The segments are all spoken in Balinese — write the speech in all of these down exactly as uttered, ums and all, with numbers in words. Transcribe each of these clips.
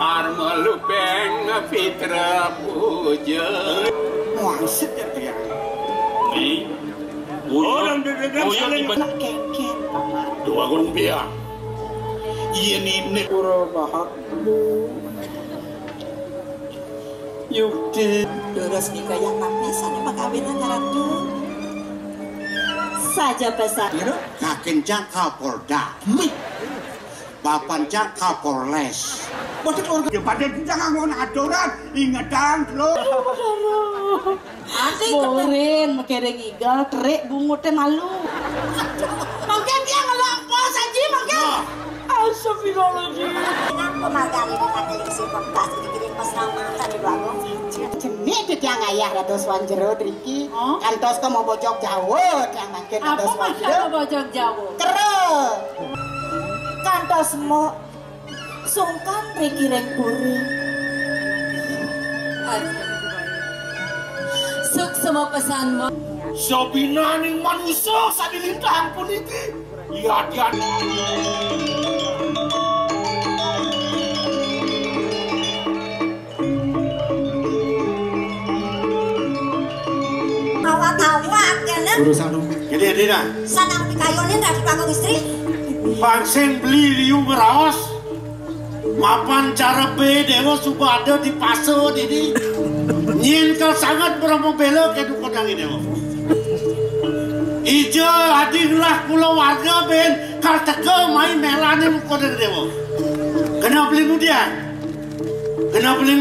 Dharma lupeng pitra puja. Wangsit ya dia. Ni. Oh, dan dia, dia, dia, Uyun saling iba- Nak kengken, Paman. Dua gunung biang. Iya ni, ni. Pura bahat. Yukti. Terus nika yang napi sana pakawinan ngaratu. Saja pesan. Ira, kakencang Kapolda. Bapancang Kapolres. Boten urgen. Ya, pada kita nganggo aturan, ingetan, lho. Ati Borin, makereng igal, terik bungut teh malu. Mangke dia ngelak apa saja, mangke? Nah. Astagfirullahaladzim. Kenapa margane kate isi pempas dikirim pas ramah tadi bagus? Jenik titiang ayah dados wan jero driki. Oh. Kantos ka mau bojog jauh, tiang mangke. Apa dados wan maksud jero? Bojog jauh? Kero. Kantos mo sungkan riki ring puri. Suksma pesan mo. Sabinaning manusa sane lintang puniki. Iya, Dian. Awak-awak kene. Urusan rumah. Jadi, jadi nah. Sanang pikayunin Ratu Bagong Istri. Pang sing beli liu ngeraos. Mapan cara be dewa suba ada di paso dini. Nyin kal sangat berapa bela ke duko dangi dewa. Ija adi ngelah kula warga ben kal teka mai melane muka dangi dewa. Kena beli mudian. Kena beli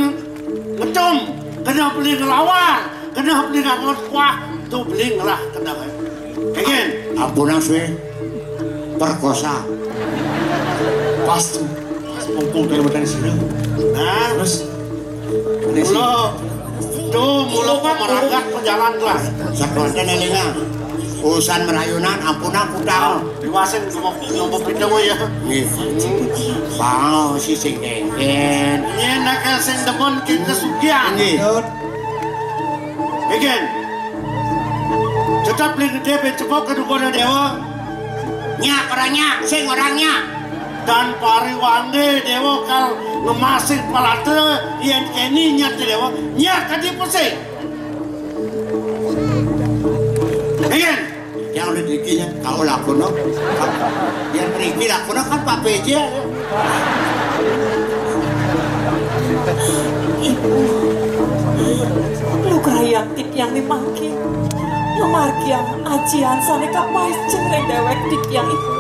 ngetum. Kena beli ngelawar. Kena beli ngangon kuah. Tu beli ngelah kena. Kengin. Ampunang suwe perkosa. Pas tu. Pas mumpung dari badan sini. Nah. Terus mula tu mula pamaragat pejalan lah. Sakonten elingan. Urusan merayunan ampunang kutang. Diwasing sama sama pitawa ya. Nggih. Bang si sing kengken. Yen nak sing demen kita sugihan. Nggih. Bikin. Tetap ling gede ben cepok kedukuna dewa. Nyak orang nyak, sing orang nyak. Dan pariwande dewa kal ngemasih palate yen keni nyat dewa, nyak kadi pusing. Bikin. Yang udah dikit ya, kau lakono. Yang pergi lakono kan Pak P J. Ibu, lugrayang titiang ni mangkin. Ngamargiang ajian sane kapaicen ring dewek titiang ibu.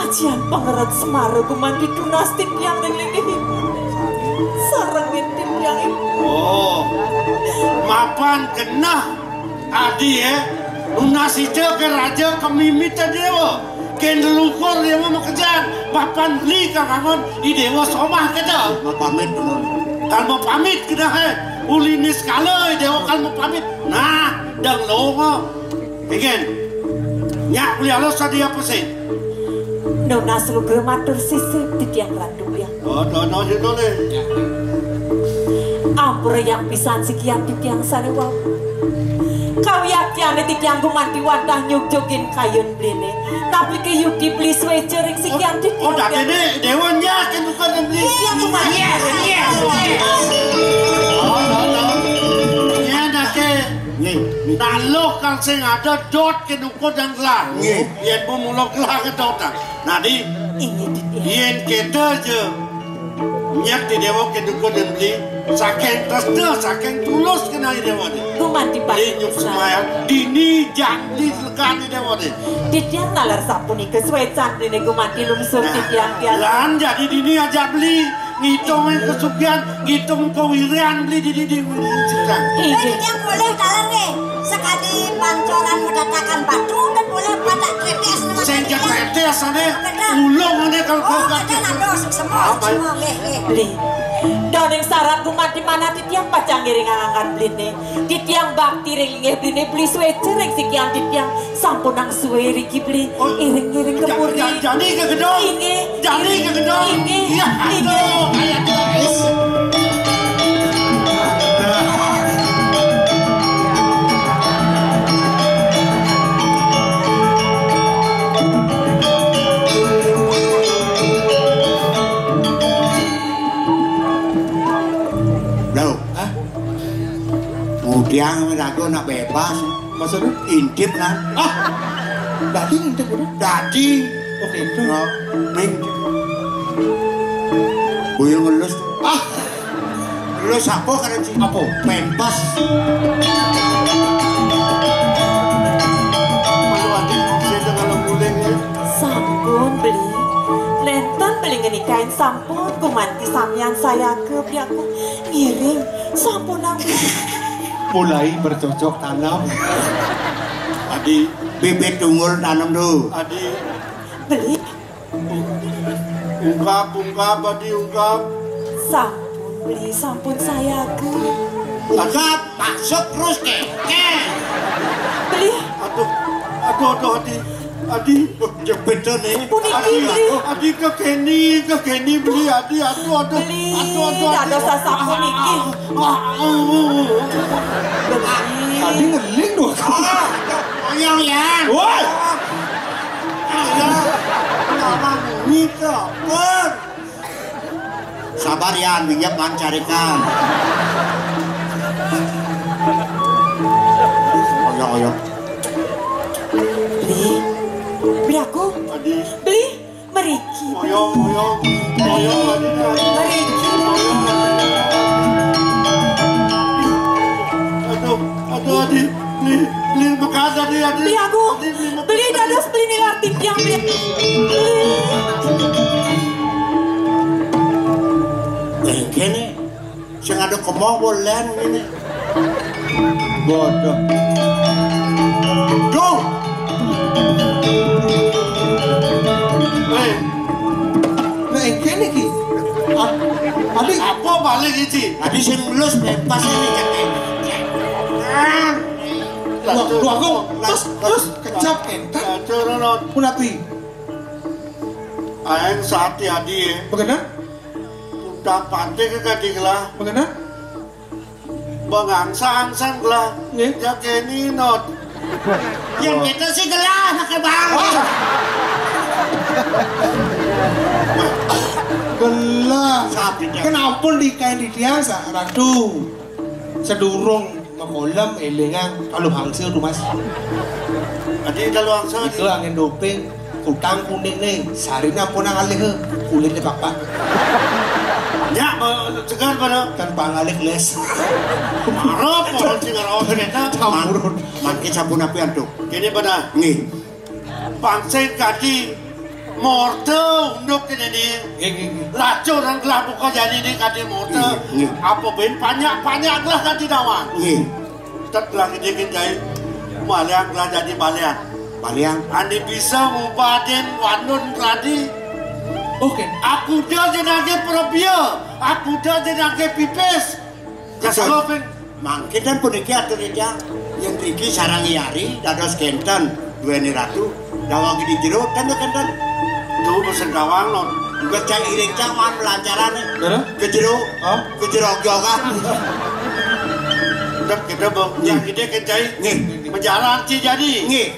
Ajian pangeret semara gumanti tunas titiang ring linggih ibu. Sarengin titiang ibu. Oh, mapan genah. Adi, eh, nunas ica ke raja kemimita dewa. Ke leluhur dewa makejan. Mapan beli kang angon, i dewa somah kita. Mapamit, Paman. Kal mapamit kita, eh. Uli niskala, i dewa kal mapamit. Nah, dang longa. Bikin. Nyak beli alus tadi apa sih? Nunas lugra matur sisip titiang Ratu Hyang. Oh, dono dulu nih. Ampura yang pisan sikian titiang sane wau. Kawiyatyane titiang gumanti wantah nyugjugin kayun bline. Tapi ke yukti beli sweja ring sikian titiang. Oh, dadi ne dewa nyak ke bukan beli. Iya, bukan. Iya, iya. Oh, dono. Iya, dake. Nih, nih. Taluh kang sing ada dot ke duko dan gelah. Nggih. Yen bu mulo gelah ke dot. Nah, di. Inggih, Didi. Yen kita aja. Nyat di dewa ke duko dan beli. Saking tresna, saking tulus kenai dewa ni. Gumanti Pak. Di nyuk semaya. Dini jangli lekan di dewa ni. Titiang nalar sapunika swecan dini gumanti lungsur. Nah, titiang tiang. Lan jadi dini aja beli. Ngitung kesugihan, ngitung kewirian beli di, di, di, di, di, di. Inggih. Yang boleh dalam nih, sekali pancoran mendatangkan batu, kan boleh pada kretes nama. Sing dia. Kretes ane, bener. Ulung ane kalau. Oh, kau ada nado semua, apa? Semua, nggih, nggih. Beli. Daning sarat gumanti manah titiang pacang ngiring angan beliné. Titiang bakti ring linggih beliné, beli suéca ring sikian titiang. Sampunang sué riki beli. Oh, iring-iring ja-, kemudi. Ja-, jadi ke gedung? Inggih. Jadi ke gedung? Inggih. Iya, inggih. Aduh, aduh. Loh. Hah? Ngudiang raga nak bebas. Maksudnya? Intip kan. Ah. Dadi intip udah. Dadi. Oke, itu. Ya, ming. Buyur ngelus. Ah. Lu siapa kan si? Apa? Pempas. Malu aja, saya kalau guling ya. Sampun beli. Nénten beli ngenikain sampun gumanti samian sayaga beli aku. Ngiring, sampunang. Mulai bercocok tanam. Adi, bibit tunggul tanam dulu. Adi. Beli. Ungkap, ungkap, Adi, ungkap. Sampun, beli, sampun sayaga. Ungkap, masuk terus, kéngkén. Beli. Aduh, aduh, aduh, Adi. Adi. Jepit nih. Puniki, Adi, beli. Adi, kekeni, kekeni, beli, Adi, aduh, aduh. Beli, aduh, aduh, aduh. Dados sasapuniki. Ah, ah, ah, ah. Beli. Adi ngeling dong. Ah, oyong, Yan. Woi. Ayo, lawan ini, Pur. Sabar, Yan, minyak mancarikan. Oyong, oyong. Beli. Beli aku. Adi. Beli. Meriki. Oyong, oyong. Oyong, Adi, Adi. Meriki. Oyong, Adi. Aduh, aduh, Adi. Beli, beli, mekat, Adi, Adi. Beli aku. Adi, beli, mekat. Beli dados, beli nilar titiang, beli. Beli. Kéngkén nih. Sing ada kemong, boleh ini. Bodoh. Duh. Eh. Nah, engké niki. A-, Adi. Apa balik iki? Adi sing lus bebas ini, Cak. Wah, wah, kok terus, terus kejap, énten. Aduh, Ronot. Punapi? Aéng sati Adi, ya. Bagaimana? Udah pantai ke kadi gelah. Bagaimana? Bang angsa-angsan gelah. Nggih. Ya keni not. Yang kita sih gelah, pakai bang. Wah. Gelah. Sapi dia. Kenapa di kain di dia, Sa-, Ratu? Sedurung makolem élingang kalu hangsa tuh, Mas. Adi kalu hangsa, itu angin doping. Kutang kuning nih, sarina pun nang alih, kulitnya bapak. Ya, ba-, segar pada. Kan pangalih les. Marah, pohon sing ngerawat kereta. Campurun. Mangkin sampun api antuk. Kene pada. Nggih. Pangsing kadi morte unduk kene ni. Nggih, nggih, nggih. Lacur nang gelah buka jani ni kadi morte. Nggih, nggih. Apa ben banyak-banyak gelah kadi dawang. Nggih. Tet gelah gede jai. Balian gelah jadi balian. Balian. Andi bisa ngubadin wanun keladi. Oke. Aku dia jenage perebia. Aku dia jenage pipis. Ya, betul. Salah, Ping. Mangkin dan puniki atur ida. Yang riki sarang yari dados kenten. Duweni ratu. Dawang di jero, ten kenten. Tuh pesen dawang, non. Juga cai iring cang man pelancarane. Bener? Ke jero. Hah? Ke jero ogyogan. Udah kita, Bang. Nggih. Yang gede kencai. Nggih. Menjalan ci jadi. Nggih.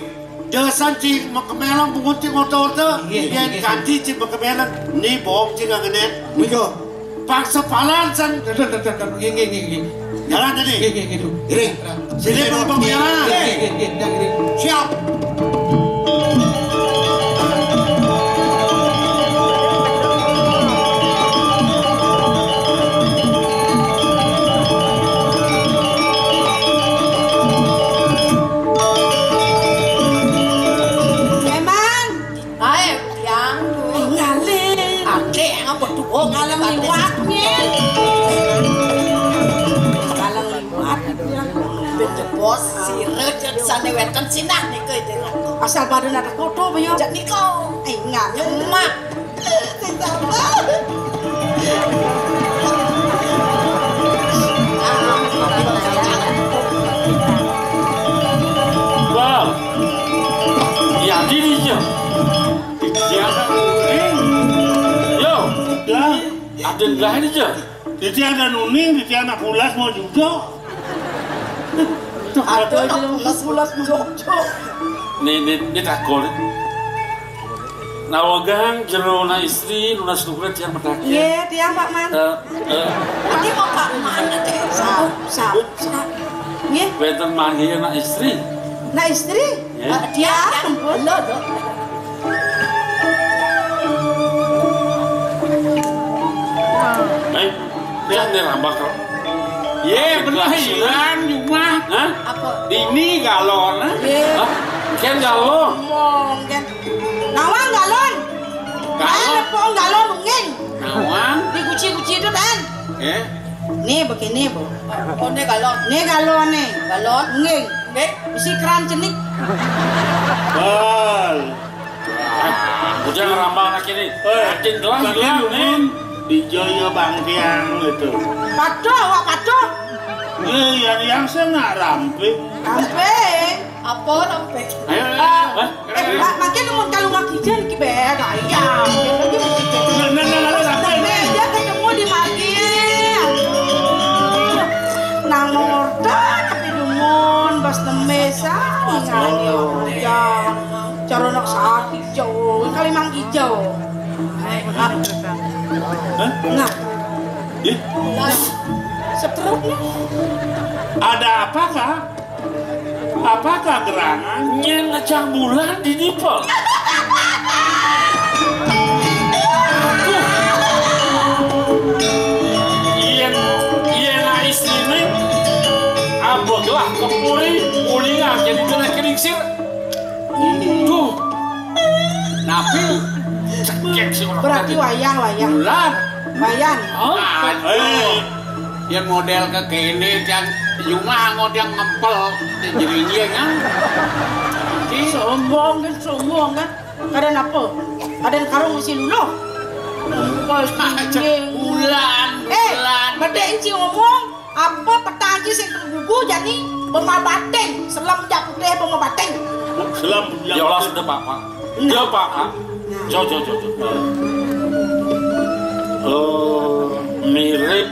Desan ci kemeleng bungut ci ngotor te. Nggih, yen nggih. Ganti ci kemeleng. Ni bohong ci nggak ngenet. Niku. Paksa palan san. Nggih, nggih, nggih, nggih. Jalan tadi. Nggih, nggih, nggih, tuh. Iring. Sini, Bang, Bang, jalan. Nggih, nggih, nggih, nggih, nggih. Siap. Emang. Ae, yang. Ngalih. Ade, yang apa tuh? Oh, ngalih liwat, Nyen. Ngalih liwat. Bos, sira jan sane wenten sinah nika, Ide. Asal pada nak foto apa ya? Jak nika. Eh, ngalih. Mak. Dén lah ini aja. Titiang ada nuning, titiang nak pulas mau juga. Ada pulas-pulas mau juga. Nih, nih, nih takon. Nawegang jero na istri, nunas tugas tiang medake. Nggih, tiang Pak Man. Eh, eh. Nanti mau Pak Man nanti. Sap, sap, sap. Nggih. Wénten manggih na istri. Na istri? Nggih. Pak, tiang, ampun. Lho, lho. Eh, tiang nih rambak kok. Yé, bener hilang jumah. Hah? Apa? Dini galon, ah? Yé. Hah? Kén galon. Ngomong, kén. Nawang galon. Galon? Ayo, pon galon, nging. Nawang? Di guci-guci itu, kan? Eh? Nih, begini, Bu. Oh, ini galon. Nih galon, nih. Galon? Nging. Nging. Isi keran cenik. Bal. Udah ngerambang lagi nih. Eh, makin gelas, makin gelas, nih. Di Joyo Bangkiang itu. Patuh, awak patuh. Iya, yang, yang saya nak ramping. Ramping? Apa ramping? Ayo, ayo, ayo. Ah, hah? Eh, ma-, makin mun kalau ngakijen ki bé, gaya. Nah, nah, nah, nah, nah, nah. Dia ketemu di pagi. Aduh. Nang morta tapi dumun, bas temes, ah, oh. Ya. Cara nak sakit jauh, kali mang hijau. Hah? Nah. Ih. Nah. Seterusnya. Ada apa, Kak? Apakah gerangan? Nyén ngejang bulan di dipa. Duh. Yén, yén na istriné, abeglah kepuri, ulingan jadi kena keringsir. Duh. Napi? Cekek si orang. Berarti tadi. Wayah, wayah. Bulan. Wayan. Hah? Aduh. Eh. Yén modél kékéné, kan, jumah anggo tiang ngempel, jerinjing, kan? Sombong, kan, sombong, kan. Kadén apa? Kadén karung isi luluh. Bulan, eh, bulan. Bedé enci ngomong, apa petang enci sing gugu jani bema bating, selem jak putih bema bating. Selem jak putih. Ya Allah, sudah, Pak, Pak. Nah. Ya, Pak, Pak. Nah. Jo, jo, jo, jo. Oh, mirip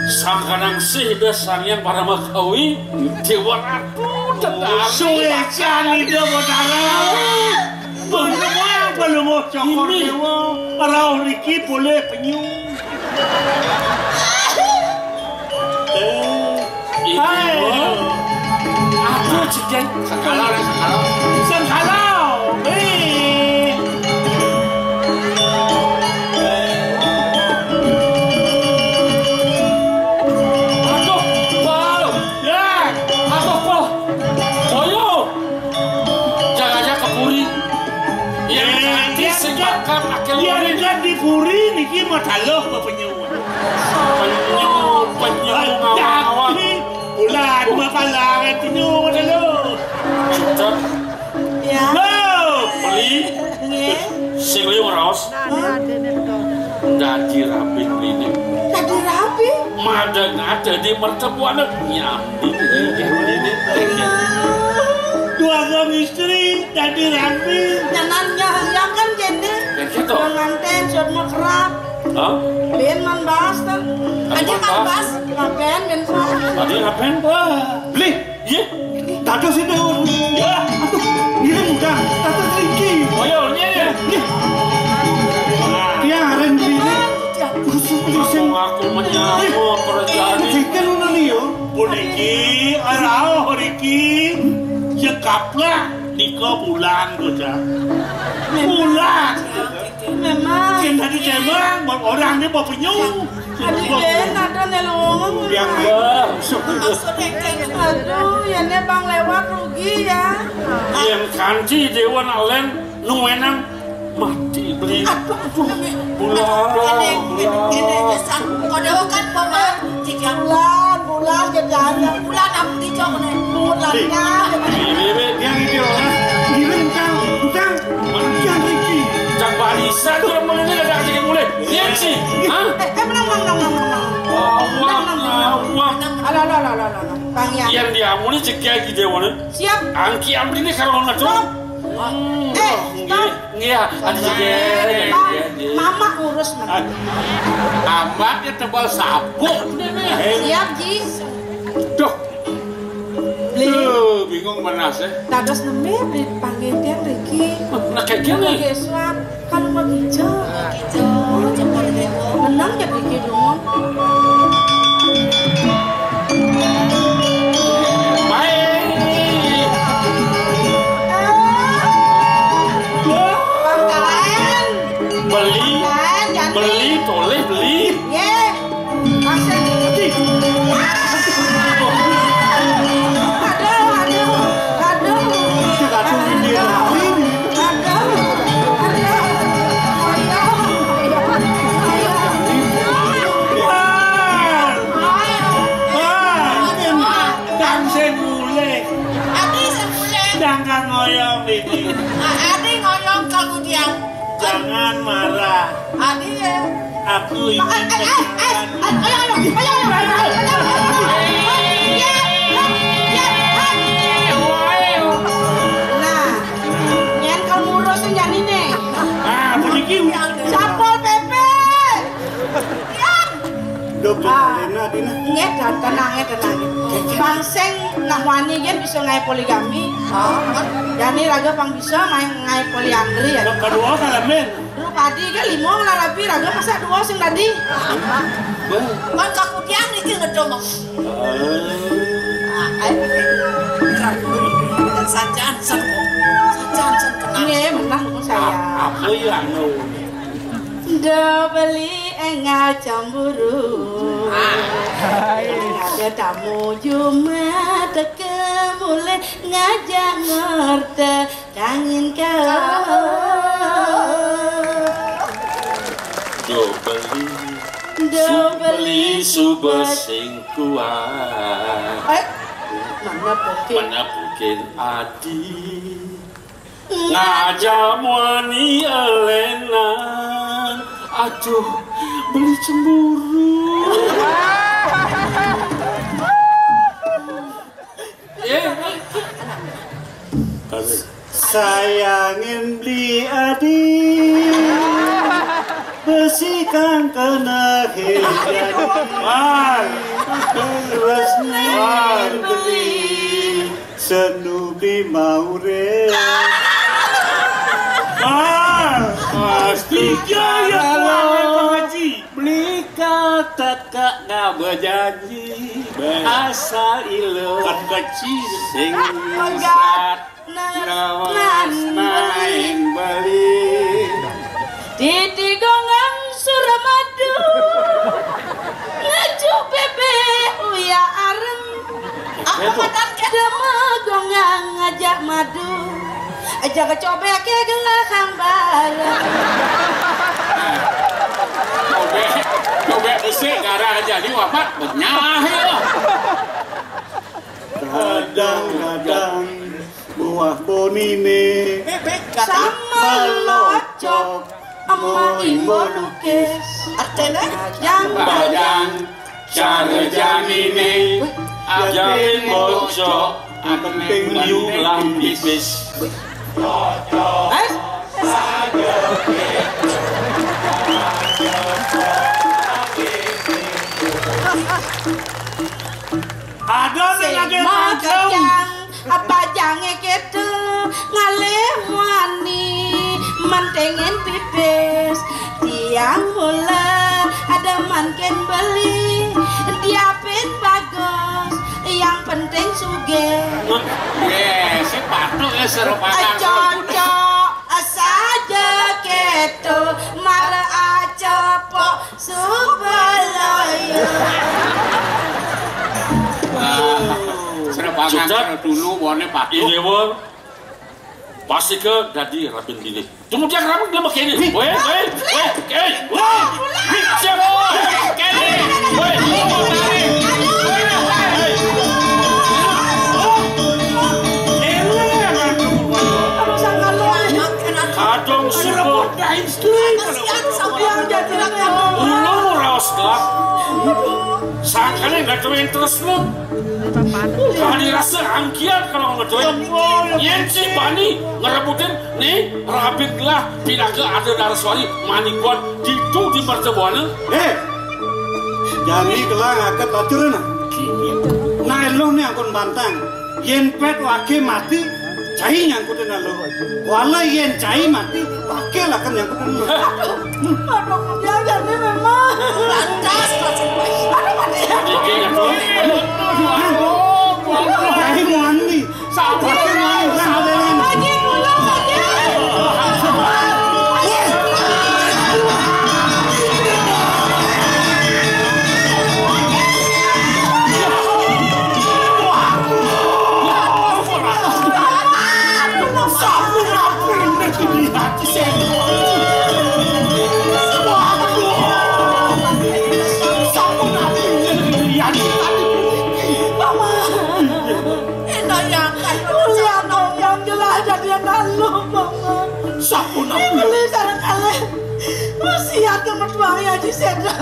Sangkaning Sih Ida Sang Hyang Paramakawi, Déwa Ratu Betari. Suécan Ida Betara. Pelungguh, pelungguh Cokor Déwa. Rauh riki polih penyu. Eh. Ibu. Hai. Aduh, Cik Yai. Sengkala, sengkala. Sengkala. Eh. Aduh, Pal. Ya. Aduh, Pal. Boyo. Jaga-jaga ke puri. Yang eh, nanti yang sing dekat, bakal akhir yang puri. Dekat di puri niki mah taluh pepenyuh. Penyu, penyu, ngawang-ngawang. Bulan, mapalangan penyu, ada lo. Cucet. Ya. Lo. Beli. Nggih. Sing liu raos. Hah? Dadi rabi beliné. Dadi rabi? Madeg ada di mertebuan nyambi beliné. Dua suami istri dadi rabi. Nyanan nyah, ya kan, jende. Ya gitu. Penganten, suat makrab. Hah? Bin man bas, tuh. Adi man bas. Ngapain, bin bas? Adi ngapain? Wah. Beli. Iya. Dados itu. Ya. Aduh, ini mudah. Dados iki. Oh, iya, iya, iya. Iya. Dia aren beli. Khusus, khusus. Aku, aku menyambut kerjaan ini. Puniki, arah riki, cekaplah nika bulan, Bocah. Bulan. Memang. Sing dadi cemang, orang ini mau penyu. Aduh, Ben, ada nelong. Yang aduh, ya ne bang lewat rugi ya. Yang kanci Déwa nak lén nuwénang mati beli. Aduh, aduh. Bulan, ini, ini, bulan. Ini, ini, san, kode kan paman, tiga bulan, bulan, jadi aja. Bulan, aku dijok, nih. Bulan, kan. Ini, ini, yang ini orang. Ini, bukan, bukan. Yang riki. Cak barisan, orang mulai ini ada aja mulai. Iya sih. Hah? Eh, eh, menang, menang, menang, menang, menang. Wah, wah, wah. Alah, alah, alah, alah, alah. Bang, ya. Yang dia mulai cek kayak gitu, mana? Siap. Angki ambil ini kalau nggak tuh. Siap. Eh, nggih, nggih, aduh, nggih, nggih, nggih. Mama ngurus, Mama. Amat ya tebal sabuk ini. Siap, Ji. Duh. Beli. Duh, bingung mana sih? Dados nembe beli panggih tiang riki. Nah, kayak gini. Pakai suap, kalau mau hijau. Menang ya riki dulu. Baik. Beli, beli, toleh beli. Ye. Masih. Aduh, aduh, aduh. Aduh, aduh, aduh. Wah, wah, kan sing mulih. Ati sing mulih. Jangan ngoyong ini. Ati ngoyong kemudian. Jangan marah. Ati ya. Aku ingin kenalan. Nah, yen kamu urusin janine. Ah, puniki. Satpol P P. Dok, dok, Lena, Dina. Nggih, dan tenang, nggih, tenang. Bang sing nah wani yen bisa ngae poligami. Jani raga pang bisa main ngae poliandri ya. Dok, kedua kalamin. Lu padi ke limo lah rapi raga masa dua sing tadi. Beh. Kan kakudian niki ngedom. Ah, ayo. Sajan sen. Sajan sen kenal. Nggih, menang pun saya. Apa ya anu? Do beli enggak cemburu. Ada tamu Jumat teke mulai ngajak ngorte kangin kau. Do beli, do beli suba sing kuat. Eh, mana mungkin? Mana mungkin adi? Ngajak muani elenan. Aduh, beli cemburu. Eh. Sayangin beli adi. Besi kang kena hijau. Wah. Terus neng beli. Senubi maure. Ah, pasti kaya kuangan pengaji. Beli kata kak nggak berjanji. Asal ilo. Kan kecil. Sing sat. Lawas main beli. Titi gonggang Suramadu. Ngejuk bebek uya arem. Aku madan ke dema gonggang ngajak madu. Aja kecobek ke gelahang bareng. Cobek, cobek besik gara jadi wapat benyah ya. Kadang-kadang buah bonine sama locok ama imbo lukis. Artene? Bajang, bajang, cara janine ajarin bocok, penting liu lah pipis. Eh? Ada ning age mancung. Apa jange keto ngalih muani mentengen pipis. Tiang mula ada manken beli diapin bagus yang penting suge. Ye, si patuk ya serupakan. Cocok saja keto mara acepok. Subalaya. Sudah pangan dulu, wone patuk. Ini, Won. Pasti ke dadi rabin bini. Tunggu dia rabin dia begini. Weh, weh, weh, eh, weh. Siap. Kene. Weh, weh. Kadang suka. Ulu raos gelap. Angkane nggak duwe tresna. Kadi rasa angkian kalau nggak duwe. Yen si bani ngerebutin nih, rabit lah pinaka ada Daraswari manikuan ditu di mercebuana. Eh, jani kelah ngaket lacurna. Nah, eluh nih angkon bantang. Yen pet wake mati, cai nyangkutin lu. Wala yen cai mati, wake lah kan nyangkutin lu. Aduh, aduh, dia jadi memang. Lantas, lantas. Aduh, mati. Cai mandi. Wake mandi, nah, beneran. Lagi dulu, lagi. Enak ya, kan. Kuliah dong yang jelas jadi anak lu, Mama. Sampun. Ini sareng kalih. Wasiat kemetuang ya, Haji Sedra.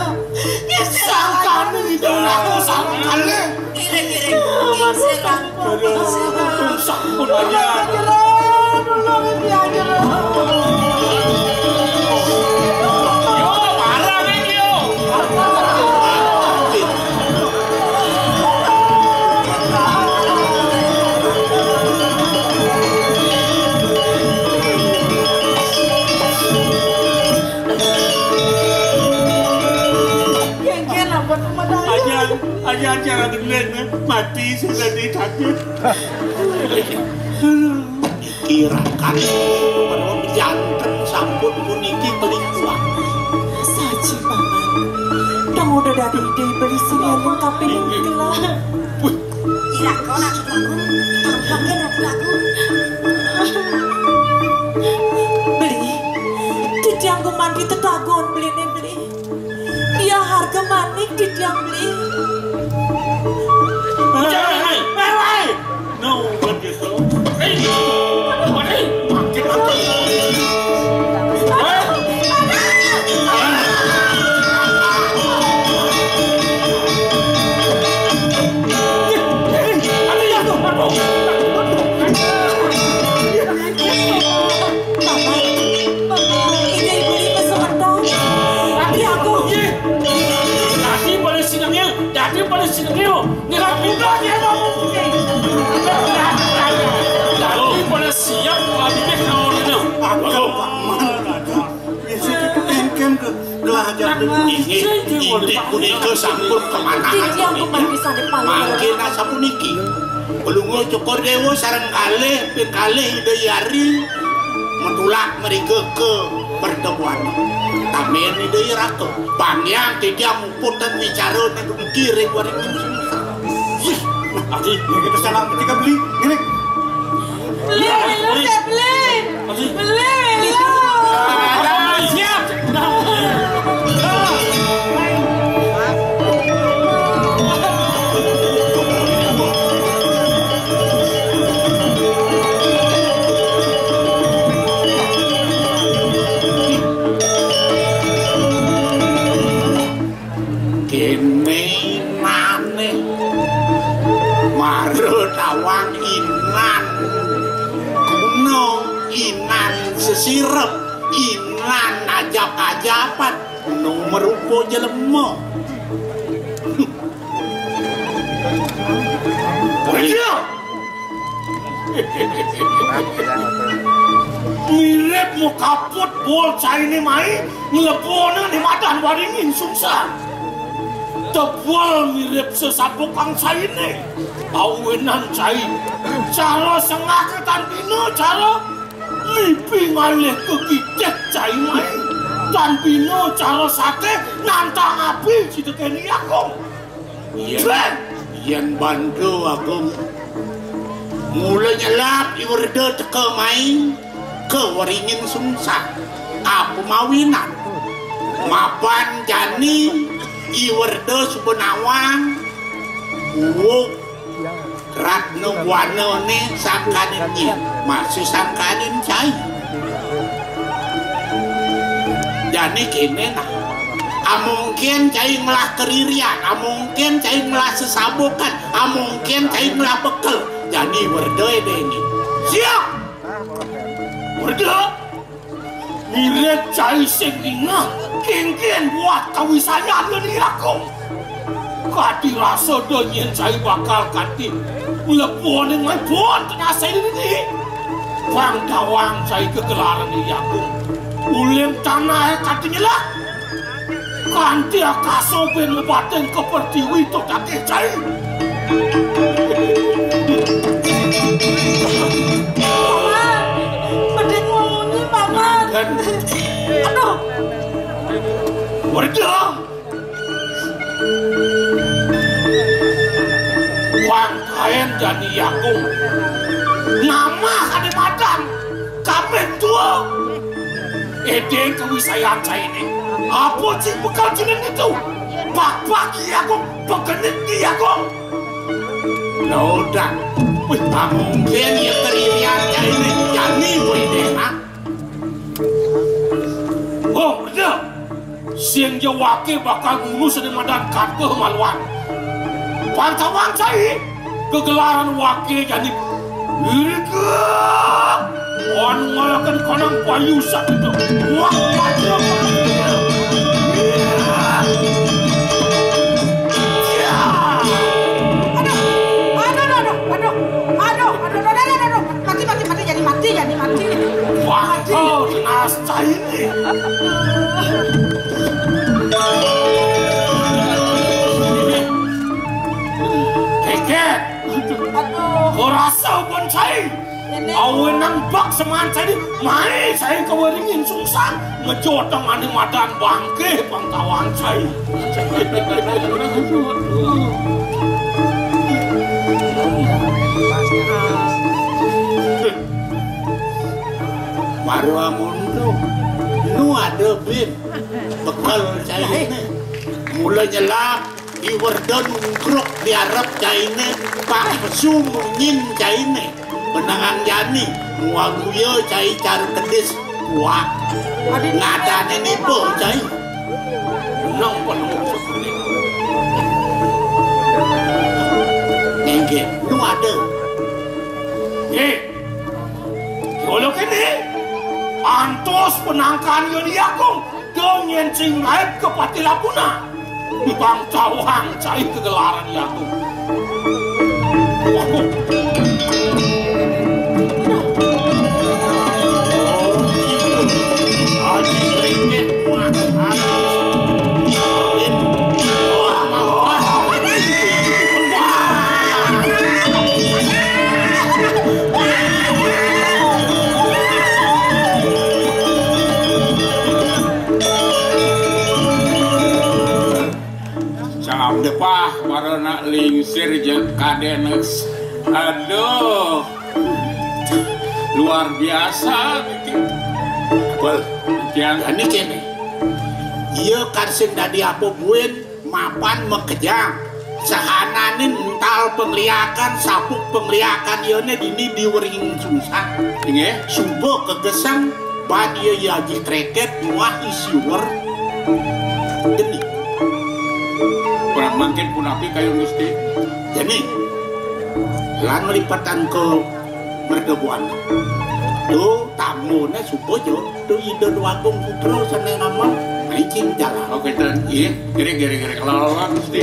Sangkane itu aku sangkane. Ngiring, ngiring. Ngiring, Sedra. Sampun aja. Jero, dulu, ya, jero. Yo, parah nih, yo. Aja, aja acara gendeng, mati sudah ditakutin. Kirakan janten sampun puniki pelikuan. Saji, Paman. Dong udah dari ide beli sini lengkapin gelah. Wih. Ira kau nak lagu, tampaknya nak lagu. Beli, titiang gumanti tetagon beli nih beli. Dia harga manik di tiang beli. Jangan, hei, hei, hei. No, bukan gitu. Hei, hei, makin apa? Hei. Hei, hei, ada ya tuh, aduh. Bapak, Bapak, ini ibu-ibu sementara. Tapi aku. Iya. Dadi pada sinengil, dadi pada sinengil. Ngira buka dia mau. Dadi pada siap, kalau bibir kalau ini. Aku, Pak Man, Raja. Biasa kita engken ke gelah aja. Inggih, inggih punika sampun kemanahan. Titiang kuman bisa dipalih. Mangkin asapuniki. Palungguh Cokor Dewa sareng kalih ping kalih Ida Hyang Ari matulak mriki ka pertemuan. Tamen Ida Hyang Ratu, pangyang titiang muput ten wicara nang dumugi ring waring. Ih, ati, ya kita salah ketika beli. Ngene. Beli, beli, beli. Beli, beli. Siap. Kene maneh mara tawang inan guna, inan sesirep, inan ajap-ajapan, guna merupa jelema. Iya. Mirip mukaput bol caine mai nglebona ning madan waringin sungsang. Tebel mirip sesapukang caine. Awinan cai. Cara sengake tan bina cara lipi ngalih kekicik cai mai. Tan bina cara sate nantang api sida kene aku. Yen, yen Banda Agung mula nyelap I Werda teka mai ka waringin sungsang, apa mawinan? Mapan jani I Werda suba nawang uug Ratna Buanane sangkaning nyi, maksud sangkaning cai. Jani kene nah. Amongkén cai ngelah keririan, amongkén cai ngelah sesabukan, amongkén cai ngelah bekel. Jani werda dini. Siap. Werda. Mirib cai sing ningeh, kénkén buat kawisayan Leni Agung. Kadi rasa da nyén cai bakal kadi mlebone nglebon tenas cai dini. Pang tawang cai kegelaran Leni Agung. Uling tanah kadi nyelak. Kanti akasa ben lebatin ke pertiwi to daging cai. Paman, pedit ngomongnya, Paman. Dan aduh. Werda. Wang kaen jani Agung. Namah ane madan. Kaping dua. Edeng kawisayan cainé. Apa sing bakal jeneng itu? Bak-bak Ki Agung, pegenit Ki Agung. Lodak. Wih, pamungkin ya keririan cainé. Jani kowe deh, ha? Oh, bener. Sing jawake bakal ngunu sing madan kata maluan. Pantawang cai kegelaran wake jani. Irikek. Wan ngalakan kanang payu sakit. Wah, wah, wah. Iya. Aduh, aduh, aduh, aduh, aduh, aduh, aduh, aduh, aduh, aduh, aduh. Mati, mati, mati, jadi mati, jadi mati. Wah, kau tenas cai. Keket. Aduh. Kau rasa pun cai. Awe nang bak seman cai. Mai cai kawaringin sungsang. Ngejotong ane madan bangke pangkawang cai. Baru amun tu. Nu ada bin. Bekel cainé. Mula nyelap, Ki Werda nungkruk di arep cainé, pang pesu munyin cainé. Benangan jani, muaguya cai cara kedis. Wah, ngadane nipu cai. Nang penuh. Inggih, nu ada. Nggih. Kala kene, antos penangkan Yoni Agung, dongin sing laib ke Pati Lapuna. Bang cawang cai kegelaran Agung. Aji ringkih. Salam depah, para nak lingsir je kadenes. Aduh. Luar biasa niki. Wal, kian. Jani kene. Iya kan sing dadi apa buin mapan makejang. Sahananin ental pengliakan, sabuk pengliakan iyane dini diwering sungsang. Inggih. Suba kegesang ban iya Aji Kreket muah isiwer. Geni. Kurang mangkin punapi kayun Gusti. Jani. Lan lipatan ke Merga Buana. Tu tamune suba jo. Tu Ida Dwagung Putra sane nama maicing jalan. Oke, ten. Iya, kiri, kiri, kiri. Kalau lawan, Gusti.